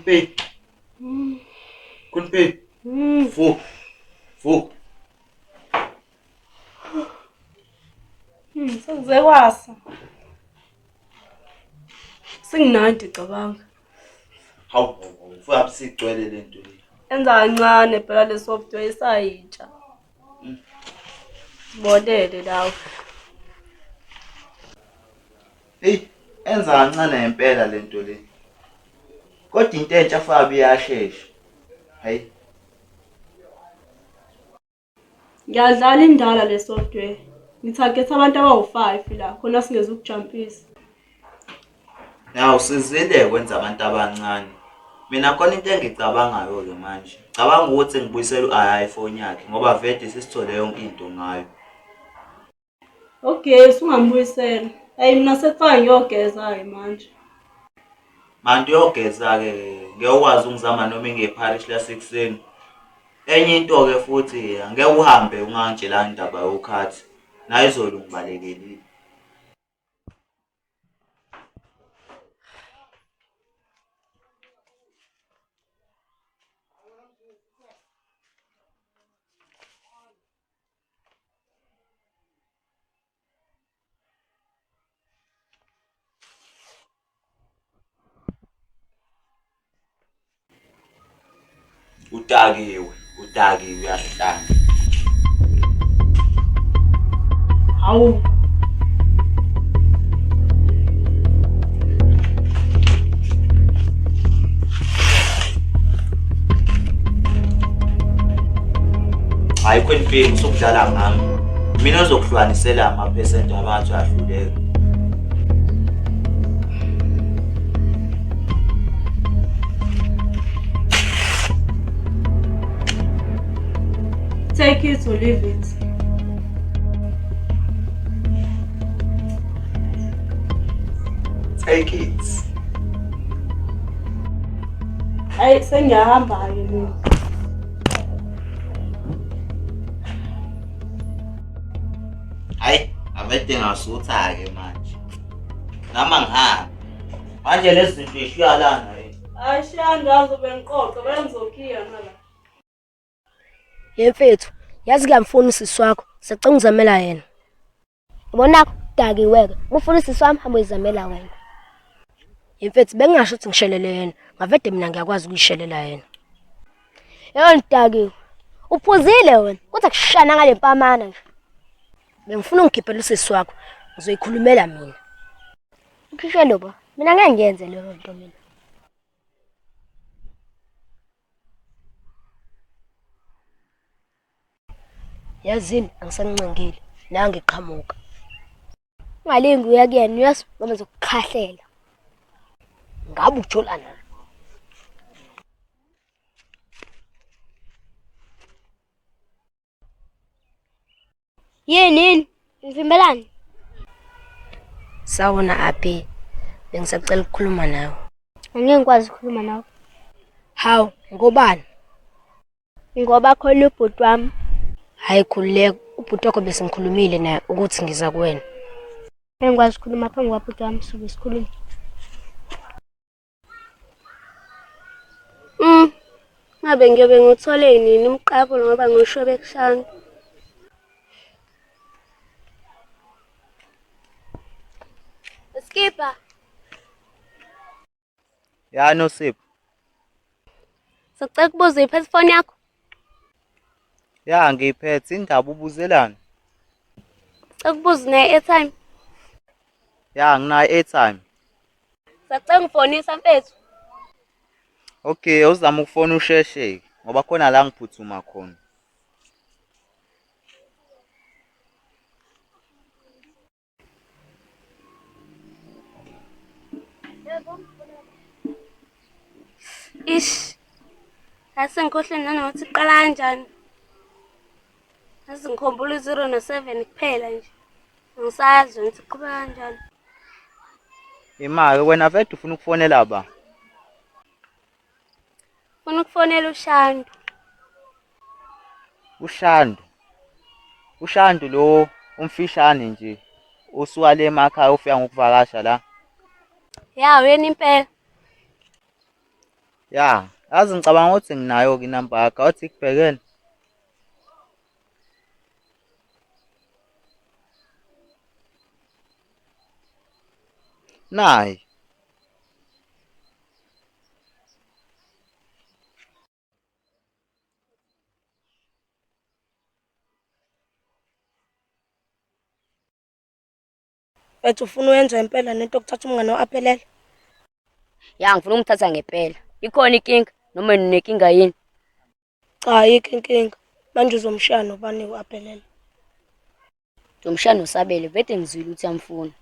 Queen P. Queen P. Vuka. Vuka. Sekuze kwasa. Senginandi cabanga. Hawu, hawu, mfowethu sigcwele lento le. Enza kancane phela le software isayintsha. Sibonele lawo. Hey, enza kancane ngempela lento le. Kodwa into entsha Fabi iyashesha. Hayi. Ngiyadlala indala le software. Ngithagetha abantu abawu-5 la khona singeze ukujampisa. Nawu sizile kwenza abantu abancane. Mina khona into engicabangayo ke manje. Cabanga ukuthi ngibuyisele u-iPhone yakhe ngoba vele sesithole yonke into ngayo. Okay, usungambuyisela. Hayi mina sekufaka ngiyogeza-ke manje. Manti uyogeza-ke ngeke ukwazi ukungizama noma ingepharishi lasekuseni. Enye into-ke futhi angeke uhambe ungangitshelanga indaba yokhathi. Nayo izolo ngibalekelile. Udakiwe, udakiwe uyahlanya. Hawu. Hayi Queen P usukudlala ngami. Mina ozokuhlukanisela amaphesenti abathi ahluleka. Take it or leave it. Take it. Hayi sengiyahamba-ke mina. Hayi, avede ngasutha-ke manje. Nami angihambi. Manje lezi zinto ishiya lana yini? Hayi shiya ngazo bengiqoqa bese ngizokhiya nala. Ye mfethu, yazi kuyamfuna usisi wakho, siyacela ungizamela yena. Ubona dakiwe-ke, uma ufuna usisi wami hamba uyizamela wena. Ye mfethu, bengingasho ukuthi ngishelele yena, ngavede mina ngiyakwazi ukuyishelela yena. Yebo ngidakiwe. Uphuzile wena, kodwa kushana ngale mpamana nje. Bengifuna ungikhiphele usisi wakho, ngizoyikhulumela mina. Ukhishwe lobo, mina ngeke ngiyenze leyo nto mina. Yazini angisancengile nange qhamuka. Ungalingi uya kuyena uyazi noma ngizokukhahlela. Ngabe ujola naye. Yini yini? Ngivimbelani? Sawona Abi, bengisacela ukukhuluma nawe. Angeke ngikwazi ukukhuluma nawe. Hawu, ngobani? Ngoba khona ubhuti wami. Hayi khululeka, ubhuti wakho besengikhulumile naye ukuthi ngiza kuwena. Ngeke ngikwazi ukukhuluma phambi kwabhuti wami sobe sikhuluma. Ngabe ngiyobe ngiwuthole nini umqabulo ngoba ngiwushobe kushana. Skipper. Ya Nosipho. Sicela ukubuza uyiphethe ifoni yakho? Ya ngiyiphethe indaba ubuzelani? Sicela ukubuza unayo airtime? Ya nginayo airtime. Sacela ngifonisa mfethu. Okay, uzama ukufona usheshe ngoba khona la ngiphuthuma khona. Ish. Ase ngikhohlwe nanokuthi iqala kanjani. Ase ngikhumbula u-zero no-seven kuphela nje. Angisazi ukuthi iqhubeka kanjani. Imake wena vele ufuna ukufonela ba? Funa ukufonela uShandu. UShandu. UShandu lo umfishane nje osuka le emakhaya ofika ngokuvakasha la. Ya uyena impela. Ya, yazi ngicabanga ukuthi nginayo-ke inamba yakho, awuthi ikubhekele. Nayi. Mfethu ufuna uyenza impela nento yokuthatha umngane wa-Aphelele? Ya ngifuna ukumthatha ngempela. Ikhona inkinga noma ninenkinga yini? Cha ayikho inkinga. Manje uzomshiya nobani u-Aphelele? Ngizomshiya noSabelo vede ngizwile ukuthi uyamfuna.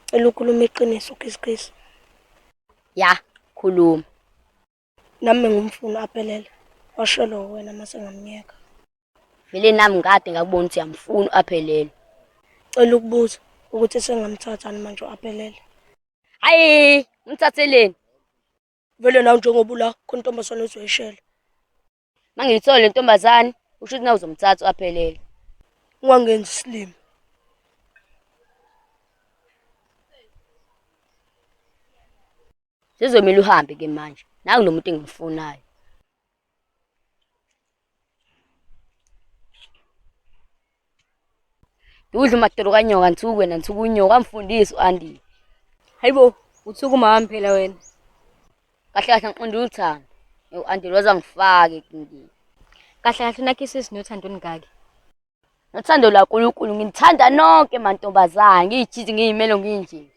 Cela ukhulume iqiniso Khisikisi. Ya, khuluma. Nami ngumfuna aphelele. Washo lo wena mase ngamyeka. Vele nami ngikade ngakubona ukuthi uyamfuna aphelele. Cela ukubuza ukuthi sengamthatha yini manje u-aphelele. Hayi, umthatheleni. Vele nawe njengoba ula khona intombazane ozoyishela. Mangiyithola le ntombazane, usho ukuthi nawe uzomthatha u-aphelele. Ungangenzi isilima. Sezomele uhambe ke manje. Nangu lo muntu engimfunayo. Udla umadolo kanyoka ngithuke wena ngithuka unyoka amfundisi u-Andile. Hayibo, uthuka umama phela wena. Kahle kahle ngiqonda uthando. U-Andile waze angifake ekingeni. Kahle kahle unakhe sinothando olungaki. Nothando laNkulunkulu nginithanda nonke mantombazane, ngiyijiji ngiyimelo nginje.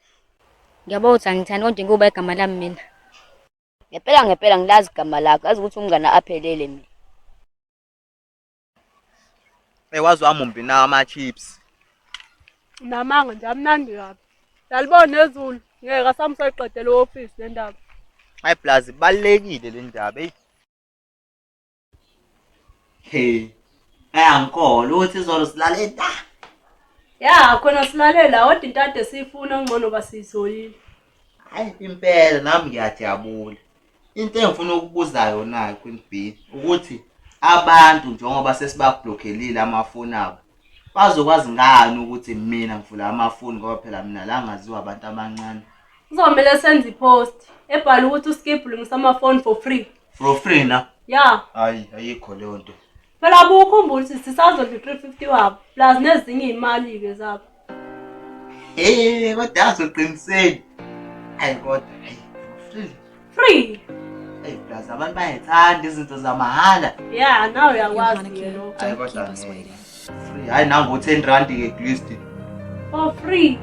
Ngiyabona ukuthi angithandi kodwa ngoba igama lami mina. Ngempela ngempela ngilazi igama lakho, yazi ukuthi umngane aphelele mina. Hey wazi wamumbi nawo ama-chips. Namanga nje amnandi kabi. Yalibona nezulu ngeke asamsayiqedele office le ndaba. Hayi plus ibalulekile le ndaba eyi. Hey. Ayangikholwa ukuthi izolo silale ta. Ya khona silale la kodwa into ade siyifuna ngcono basiyitholile. Hayi impela nami ngiyajabula. Into engifuna ukubuza yona Queen B ukuthi abantu njengoba sesibablokhelile amafoni abo bazokwazi ngani ukuthi mina ngivula amafoni ngoba phela mina la ngaziwa abantu abancane. Kuzomele senze ipost ebhala ukuthi uSkip ulungisa amafoni for free. For free na? Ya. Hayi ayikho leyo nto. Phela abukhumbula ukuthi sisazodla i-350 wabo plus nezinye iy'mali-ke zabo. Hey kodwa azoqiniseni. Hayi kodwa hayi for free. Free. Hey plus abantu bayayithanda izinto zamahhala. Ya nawe uyakwazi ke lokho. Hayi kodwa ngeke. Free. Hayi nangu 10 rand ke at least. For free.